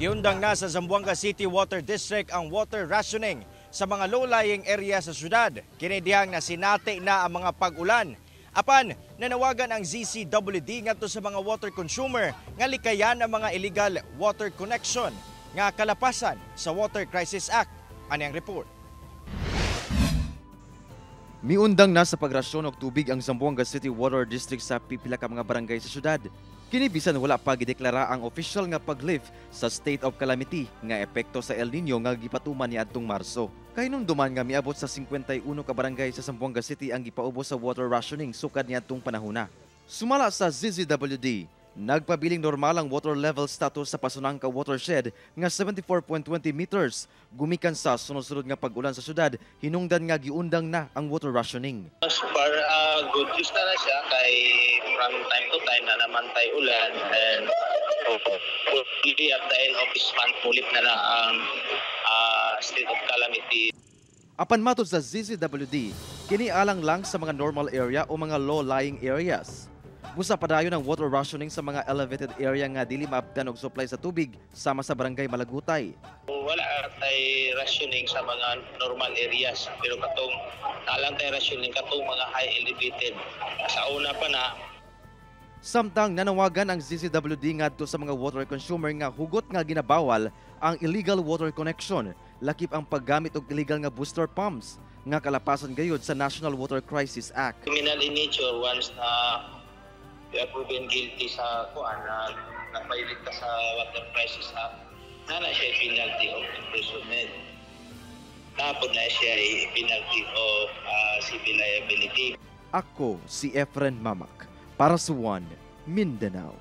Giundang na sa Zamboanga City Water District ang water rationing sa mga low-lying area sa syudad. Kini dihang nasinati na ang mga pag-ulan. Apan, nanawagan ang ZCWD ngadto sa mga water consumer nga likayan ang mga illegal water connection nga kalapasan sa Water Crisis Act. Ani ang report. Miundang na sa pagrasyon og tubig ang Zamboanga City Water District sa pipila ka mga barangay sa syudad. Kini bisan wala pa gideklara ang official nga paglift sa state of calamity nga epekto sa El Nino nga gipatuman niadtong Marso. Kahinumduman nga miabot sa 51 ka barangay sa Zamboanga City ang gipaubos sa water rationing sukad niadtong panahona. Sumala sa ZCWD, nagpabiling normal ang water level status sa Pasonanca watershed nga 74.20 meters gumikan sa sunod-sunod nga pag-ulan sa syudad, hinungdan nga giundang na ang water rationing. So far, good news na siya kay from time to time na naman tay ulan and hopefully at the end of this month ulit na ang state of calamity. Apan matod sa ZCWD, kini alang lang sa mga normal area o mga low-lying areas. Busa padayon ang water rationing sa mga elevated area nga dili maabtan og supply sa tubig sama sa Barangay Malagutay. Wala tay rationing sa mga normal areas, pero katong naa lang tay rationing katong mga high elevated. Sa una pa na. Samtang nanawagan ang ZCWD ngadto sa mga water consumer nga hugot nga ginabawal ang illegal water connection, lakip ang paggamit og illegal nga booster pumps nga kalapasan gayud sa National Water Crisis Act. Criminal in nature once na you are proven guilty sa kuan na nag-violate ka sa Water Crisis Act, na siya penalty of imprisonment. Tapos na siya penalty of civil liability. Ako si Efren Mamak para sa One Mindanao.